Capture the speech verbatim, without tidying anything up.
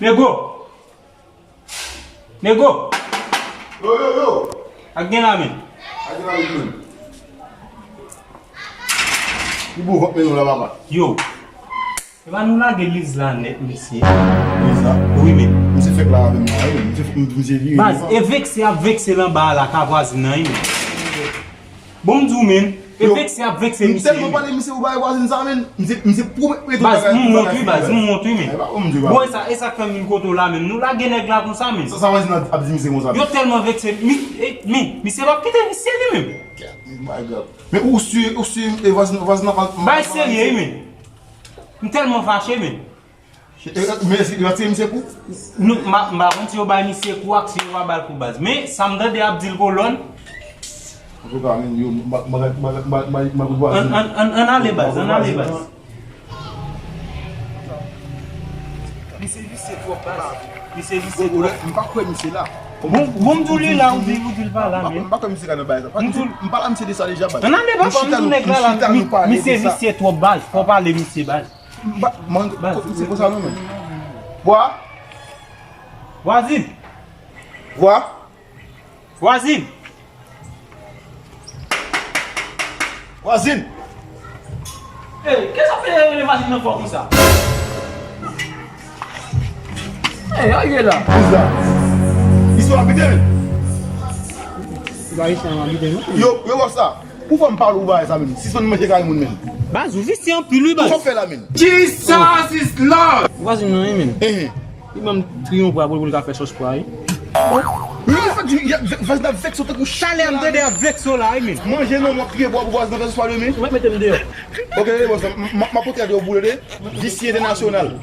Nego! Nego! Yo, yo, yo! Ak gen la men. Ak gen la men. Li bo vant men nou la, papa. Yo! Epa nou lage Liz la nèt, mesye. Liz la? Wi, men. Misye fèk la avè m la, wi. Misye, misye vire. Baz, e vekse ap vekse l anba a la, ka vwazin nan, wi, men. Bon, m di w, men. E vekse ap vekse misye, wi, men. M tèlman pale misye pou bay vwazin sa, men. Misye, misye pwomèt mwen tout bagay. Baz, m wont, wi, baz, m wont, wi, men. Bon, e sa, e sa k fè m vin kote w la, men. Nou lage nèg la konsa, men. Sa, sa vwazin nan ap di misye konsa, men. Yo tèlman vekse, mi, e, men, misye p ap kite visye li menm. My God. Men ou si, ou si, e vwazin, vwazin nan pa. Bay serye, wi, men. M tèlman fache, men. E, e, men èske yo atire misye kou? Nou, m pa, m pa konn si yo bay misye kou ak si yo pa ba l kou, baz. Men, sa m tande y ap di l kolòn. Antouka, men, yo, m pa, m pa, m pa, m pa, m pa, m pa kout vwazin. Ann, ann, ann, ann ale, baz, ann ale, baz. Misye visye twòp, baz. Misye visye twòp. M pa kwè misye la. Bon, bon, m di w li la, ou di, ou di l pa la, men. M pa kwè misye ka nan bagay sa. M di w. M pale a misye de sa deja, baz. Ann ale, baz, m di w nèg la la, misye visye twòp, baz. Fò w pale misye, baz. M pa, man, se konsa non, men. Vwa. Vwazin. Vwa. Vwazin. Vwazin. Ey, kisa fè rele vwazin nan fò konsa? Ey, a ye la. Kisa? Istwa abite, men. Yo, yo, wè sa. Pou fò m pale ou bagay sa menm. Sispann manje kay moun menm. Baz, ou visye anpil, wi, baz. Kisa w fè la menm? Jesus is Lord! Vwazin nan, wi, menm. Li ban m triyon pwa pou, pou l ka fè sòs pwa, wi. Wi, sa di, vwazin ap vekse w tankou chalè, m tande ap vekse w la, wi, menm. Manje non, m ap kriye pwa pou vwazin nan fè sòs pwa demen. Ou mèt mete m deyò. Ok, bon, sa, m, m, m ap pote a de ou boule de. Visye entènasyonal.